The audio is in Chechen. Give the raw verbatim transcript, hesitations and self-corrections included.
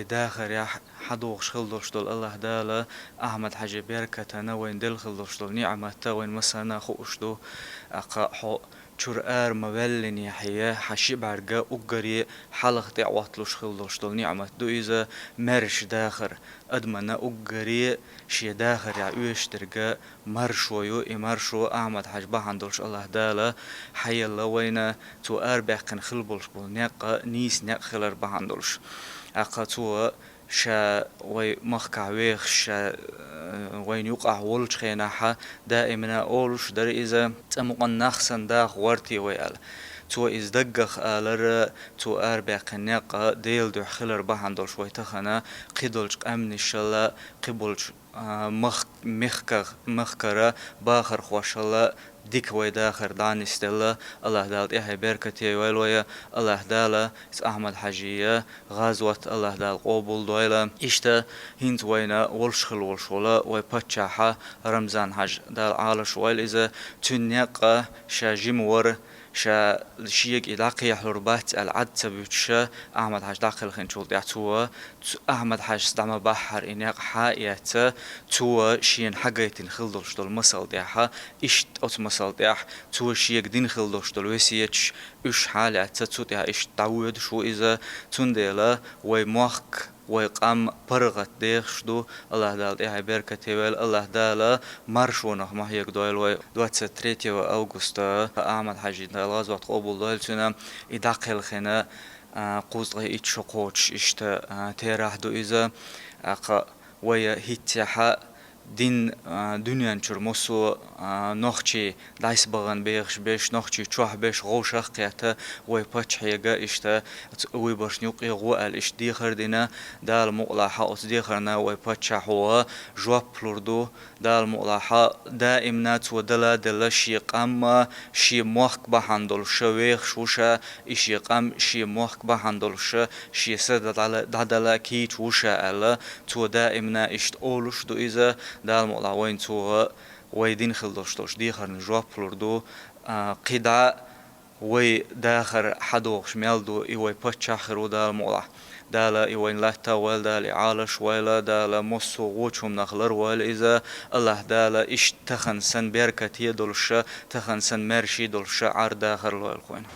Дахарехь хьадогӀуш хила долуш долу АллахӀ Дала Ахьмад-Хьаьжин беркатана вайна делла хила долуш долу ниӀматта вайна массарна а хууш ду. Аккха хьо чуьра ара ма ваьллинехье, хьан ши бӀаьрга уггаре хьалха тӀеӀотталуш хила долуш долу ниӀмат ду иза, маьрша дахар. Адамана уггаре шен дахарехь оьшуш дерг маршо ю, и маршо Ахьмад-Хьаьжа бахьана долуш АллахӀ Дала хьаелла вайна, цо арабаьккхина хила болуш болу некъ нийса некъ хилар бахьана долуш. Аккха цо ша вай махкахь вехаш, ша, э, вайна юкъахь волчу хенахь даимна олуш дара иза, цӀа мукъан нах санна даха гӀорте вай аьлла. Цо иза даггах алара, цо арабаьккхина некъ Делан дуьхьа хилар бахьана долуш вай тахана кхидолчу къаьмнашалла, кхиболчу а, мах-, мехках-, мехкара бахархошалла дика вай дахар дӀанисделла, АллахӀ Дала тӀаьхье беркате йойла вай, АллахӀ Дала иза Ахьмад-Хьаьжин гӀазот АллахӀ Дала къобал дойла. Иштта хӀинца вайна волуш хила волуш волу вай паччахь Рамзан-Хьаьжа, Дала Ӏалаш войла иза, цуьнан некъ ша жима вара, ша шега и дӀакхехьалур бац аьлла Ӏад ца буьтуш, Ахьмад-Хьаьжа дӀакхелхинчул тӀаьхьа цо, цу-, Ахьмад-Хьаьжас дӀа ма баххьара и некъ хьа а эцна, цо шена хьагайтина хила долуш долу масал тӀехь, иштта оцу масал тӀехь, цо шега дина хила долуш долу весеташ, уьш хьа а лаьцна, цу тӀехь иштта дӀавоьдуш ву иза, цундела вай мохк, вай къам паргӀат дехаш ду, АллахӀ Дала тӀаьхье беркате йойла, АллахӀ Дала маршонах ма хьегадойла вай. Двадцать третьего августа Ахьмад-Хьаьжин Дала гӀазот къобал дойла цуьнан, и дӀакхелхина, а, кхузткъе итт шо кхочуш иштта, а, терахь ду иза. Аккха вай хӀинццехь дин, а, дуьнен чуьра массо а, а, нохчий дӀасабахана бехаш берш, нохчий чохь берш гӀовшах а кхетта, вай паччахьега иштта ц-, выборшна юккъе гӀо аьлла иштта дехар а дина, Дала мукъалахь оцу дехарна вай паччахьо жоп лур ду, Дала мукъалахь даимна цо дала а делла шен къам, шен мохк бахьана долуш вехаш ву ша, и шен къам, шен мохк бахьана долуш шен са дӀадала-, дӀадала кийча ву ша аьлла, цо даимна иштта олуш ду иза, Дала мукъалахь вайна цо вай дина хила долуш долуш дехарна жоп лур ду, а, кхидӀа вай дахар хьадогӀуш мел ду, и вай паччахь хир ву Дала мукъалахь. Дала и вайна латта а войла, Дала и Ӏалаш а войла, Дала массо а вочу хӀуманах лар а войла иза, АллахӀ Дала иштта тахана санна беркате а долуш, тахана санна маьрша а долуш Ӏар-дахар а лойла вайна.